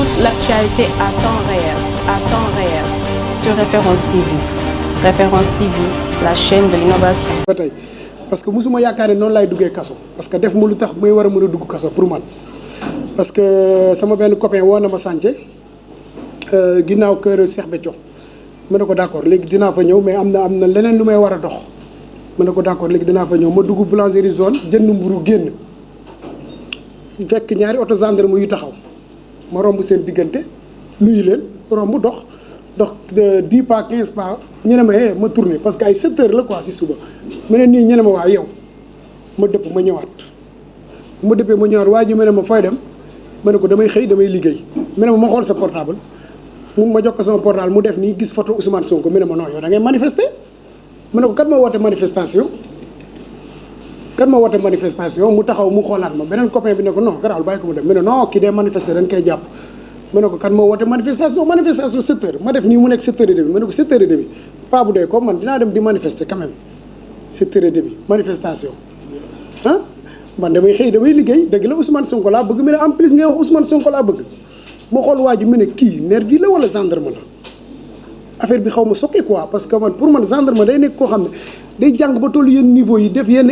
toute l'actualité à temps réel, sur Référence TV. Référence TV, la chaîne de l'innovation. Parce que musuma yaakaar ne noonu laay duggee kaso parce que def ma lu tax may war a mën a dugg kaso pour man parce que sama benn copain woo na ma sànce ginnaaw kër Cheikh Béthio ma ne ko d'accord léegi dinaa fa ñëw mais am na leneen lu may war a dox ma ne ko d'accord léegi dinaa fa ñëw ma dugg boulangerie zone jënd mburu génn fekk ñaari oto gendarme yu taxaw ma romb seen diggante nuyu leen romb dox 10 pas 15 pas ñu ne ma ma tourné parce que ay 7 heures la quoi si suba ma ne nii ñu ne ma waaw yow ma dëpp ma ñëwaat bu ma dëppee ma ñëwaat waa ji ma ne ma fay dem ma ne ko damay xëy damay liggéey ma ne ma xool sa portable ma jox ko sama portable mu def nii gis photo Ousmane Sonko mu ne ma non yow da ngay manifester ma ne ko kat ma woote manifestation mu taxaw mu xoolaat ma beneen copain bi ne ko non garaawul bàyyi ko mu dem mu ne non kii dee manifester dañ koy jàpp ma ne ko kan moo woote manifestation 7 heures ma def nii mu nekk 7 heures et demi ma ne ko 7 heures et demi pas bu dee comme man dinaa dem di manifester quand même 7 heures et demi manifestation ah man damay xëy damay liggéey dëgg la Ousmane Sonko laa bëgg mu ne en plus ngay wax Ousmane Sonko laa bëgg ma xool waa ji mu ne kii nervi la wala gendarme la affaire bi xaw ma sokke quoi parce que man pour man gendarme day nekk koo xam ne day jàng ba tollu yenn niveau yi def yenn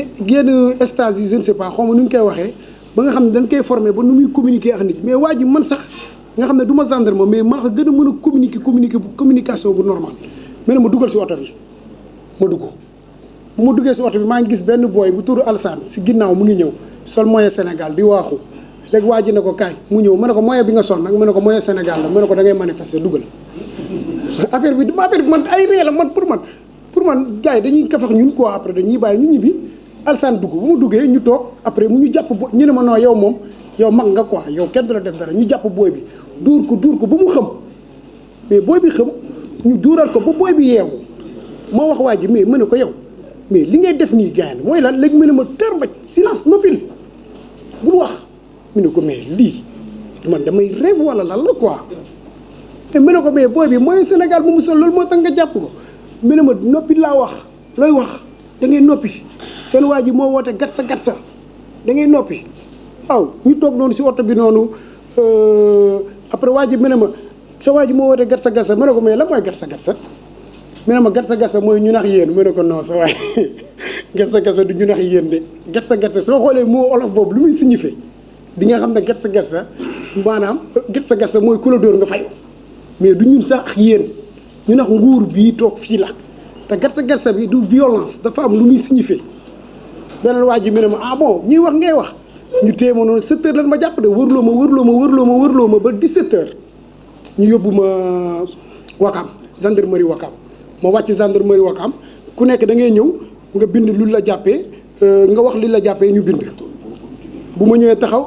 stage yi je ne sais pas xaw ma nu ñu koy waxee ba nga xam ne dañ koy former ba nu muy communiquer ak nit mais waa ji man sax nga xam ne du ma gendarme mais maa ko gën a mën a communication bu normal mais ma dugal si oto bi ma dugg bu ma duggee si oto bi maa ngi gis benn booy bu turu Alsaan si ginnaaw mu ngi ñëw sol moyen Sénégal di waaxu léegi waa ji ne ko kaay mu ñëw ma ne ko moyen bi nga sol nag ma ne ko moyen Sénégal la ma ne ko da ngay manifester dugal affaire bi man ay ree la man pour man gars yi dañuy kafax ñun quoi après dañuy bàyyi ñu ñibbi Alsaan dugg bu mu duggee ñu toog après mu ñu jàpp ñu ne ma non yow moom yow mag nga quoi yow kenn du la def dara ñu jàpp booy bi duur ko ba mu xam mais booy bi xam ñu duural ko ba booy bi yeewu ma wax waa ji mais ma ne ko yow mais li ngay def nii gars mooy lan léegi mu ne ma tër mbaj silence noppil bul wax mu ne ko mais lii man damay rêve wala lan la quoi te mu ne ko mais booy bi mooy Sénégal bu mu sol loolu moo tax nga jàpp ko mu ne ma noppi laa wax looy wax da ngay noppi seen waa ji moo woote gatsa da ngay noppi waaw ñu toog noonu si oto bi noonu après waa ji mu ne ma sa waa ji moo woote gatsa mu ne ko mais la mooy gatsa mu ne ma gatsa mooy ñu nax yéen mu ne ko non sa waay gatsa du ñu nax yéen de gatsa soo xoolee moo olof boobu lu muy signifié di nga xam ne gatsa maanaam gatsa mooy ku la dóor nga fayu mais du ñun sax yéen ñu nax nguur bii toog fii la te gatsa bi du violence dafa am lu muy signifié beneen waa ji mu ne ma ah bon ñuy wax ngay wax ñu téye ma noonu 7 heures lan ma jàpp de wërloo ma ba 17 heures ñu yóbbu ma Wakam gendarmerie Wakam ma wàcc gendarmerie Wakam ku nekk da ngay ñëw nga bind lu la jàppee nga wax li la jàppee ñu bind bu ma ñëwee taxaw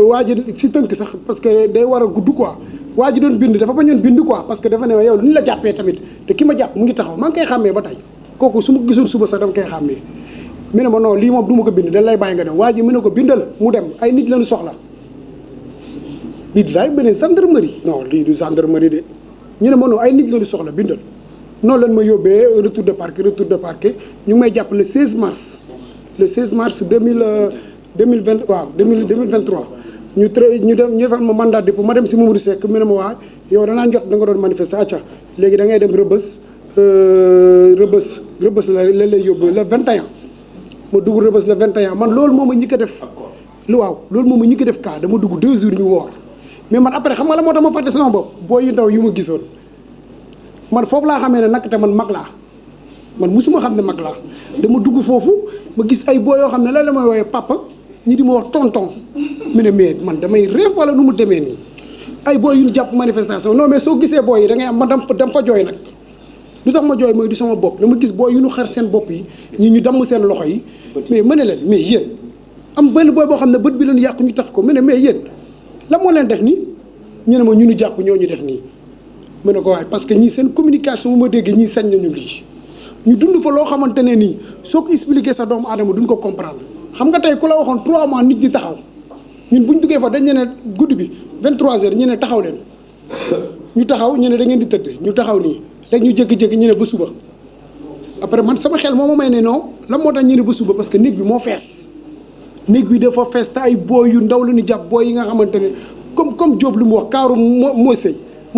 waa ji si tënk sax parce que day war a gudd quoi waa ji doon bind dafa bañoon bind quoi parce que dafa ne yow li la jàppee tamit te ki ma jàpp mu ngi taxaw maa ngi koy xàmmee ba tey kooku su ma gisoon suba sax dama koy xàmmee mu ne ma non lii moom du ma ko bind dañ lay bàyyi nga dem waa ji mu ne ko bindal mu dem ay nit lañu soxla billaay beneen gendarmerie non lii du gendarmerie de ñu ne ma non ay nit lañu soxla bindal noonu lañ ma yóbbee retour de parquet ñu ngi may jàpp le 16 mars 2023 ñu defal ma mandat de dépôt ma dem si Mamadou Seck mu ne ma waa yow danaa jot da nga doon manifester acca léegi da ngay dem rëbës la lay yóbbu le 21 ma dugg rëbës le 21 man loolu moom ma ñi ko def loolu moom ma ñi ko def kaa dama dugg 2 jours ñu woor mais man après xam nga la moo tax ma fàtte sama bopp booy yu ndaw yu ma gisoon man foofu laa xamee ne nag te man mag laa man musuma xam ne mag laa dama dugg foofu ma gis ay boo yoo xam ne lan la may woowee papa ñi di ma wax tonton mu ne mais man damay rêve wala nu mu demee nii ay booy yu ñu jàpp manifestation non mais soo gisee booy yi da ngay am ma dam fa jooy nag lu tax ma jooy mooy du sama bopp dama gis booy yu ñu xar seen bopp yi ñii ñu damm seen loxo yi mais ma ne leen mais yéen am benn booy boo xam ne bët bi leen yàqu ñu taf ko mu ne mais yéen la moo leen def nii ñu ne ma ñu jàpp ñoo ñu def nii mu ne ko waaye parce que ñii seen communication bu ma déggee ñii sañ nañu lii ñu dund fa loo xamante ne nii soo ko expliqué sa doomu aadama duñ ko comprendre xam nga tey ku la waxoon 3 mois nit ñi taxaw ñun bu ñu duggee fa dañ ne guddi bi 23h ñu ne taxaw leen ñu taxaw ñu ne da ngeen di tëdd ñu taxaw nii léegi ñu jékki-jékki ñu ne ba suba après man sama xel moo ma may ne non la moo tax ñu ne ba suba parce que néeg bi moo fees néeg bi dafa fees te ay booy yu ndaw la ñu jàpp booy yi nga xamante ne comme comme Diop lu mu wax kaaru mooy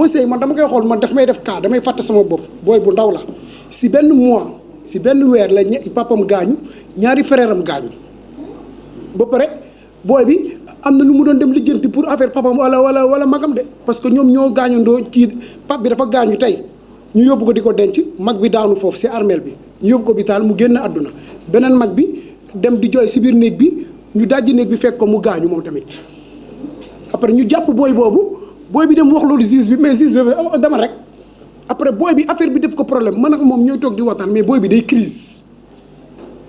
sëy man dama koy xool man daf may def kaa damay fàtte sama bopp booy bu ndaw la si benn mois si benn weer la papam gaañu ñaari frère am gaañu ba pare booy bi am na lu mu doon dem lijjanti pour affaire papam wala magam de parce que ñoom ñoo gaañandoo kii pap bi dafa gaañu tey ñu yóbbu ko di ko denc mag bi daanu foofu si armeel bi ñu yóbbu ko hôpital mu génn àdduna beneen mag bi dem di jooy si biir néeg bi ñu dajji néeg bi fekk ko mu gaañu moom tamit après ñu jàpp booy boobu booy bi dem wax loolu juge bi mais juge bi dama rek après booy bi affaire bi def ko problème man ak moom ñooy toog di waxtaan mais booy bi day crise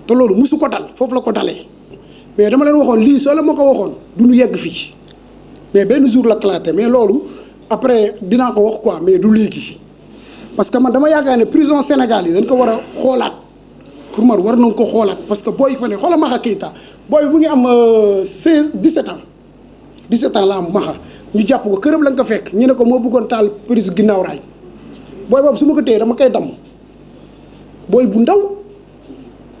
te loolu musu ko dal foofu la ko dalee mais dama leen waxoon lii soo la ma ko waxoon du ñu yegg fii mais benn jour la claté mais loolu après dinaa ko wax quoi mais du léegi parce que man dama yaakaar ne prison Sénégal yi dañ ko war a xoolaat pour man war nañ ko xoolaat parce que booy fa ne xoola Maxa Keita booy bi mu ngi am 17 ans 17 ans la am Maxa ñu jàpp ko këram la nga ko fekk ñu ne ko moo bëggoon taal prise ginnaaw raay booy boobu su ma ko téye dama koy damm booy bu ndaw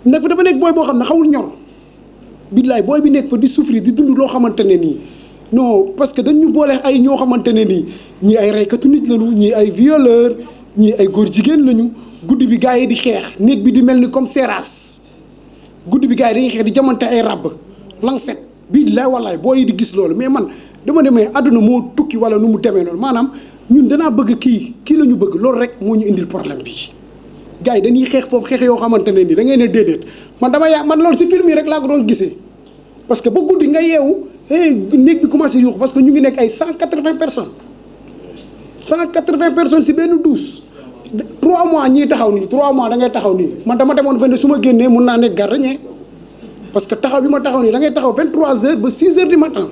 nekk fa dafa nekk booy boo xam ne xawul ñor billaay booy bi nekk fa di souffrir di dund loo xamante ne nii non parce que dañ ñu boole ay ñoo xamante ne nii ñii ay reykatu nit lañu ñii ay violeur ñii ay góor jigéen lañu guddi bi gars yi di xeex néeg bi di mel ni comme seeraas guddi bi gars yi dañuy xeex di jamante ay ràbb lancet billaay wallaay booy yi di gis loolu mais man dama demee àdduna moo tukki wala nu mu demee noonu maanaam ñun danaa bëgg kii la ñu bëgg loolu rek moo ñu indil problème bi gars yi dañuy xeex foofu xeex yoo xamante ne nii da ngay ne déedéet man man loolu si film yi rek laa ko doon gisee parce que ba guddi nga yeewu néeg bi commencé yuux parce que ñu ngi nekk ay 180 personnes 180 personnes si benn douche 3 mois ñii taxaw nii 3 mois da ngay taxaw nii man dama demoon benn su ma génnee mun naa nekk gardien parce que taxaw bi ma taxaw nii da ngay taxaw 23h ba 6h du matin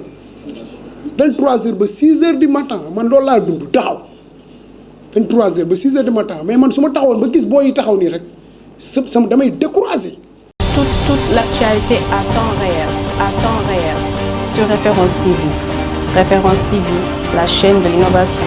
23h ba 6h du matin man loolu laa dund taxaw 23h ba 6h du matin mais man su ma taxawoon ba gis booy yi taxaw nii rek sama damay découragé. Toute l'actualité à temps réel sur Référence TV. Référence TV, la chaîne de l'innovation.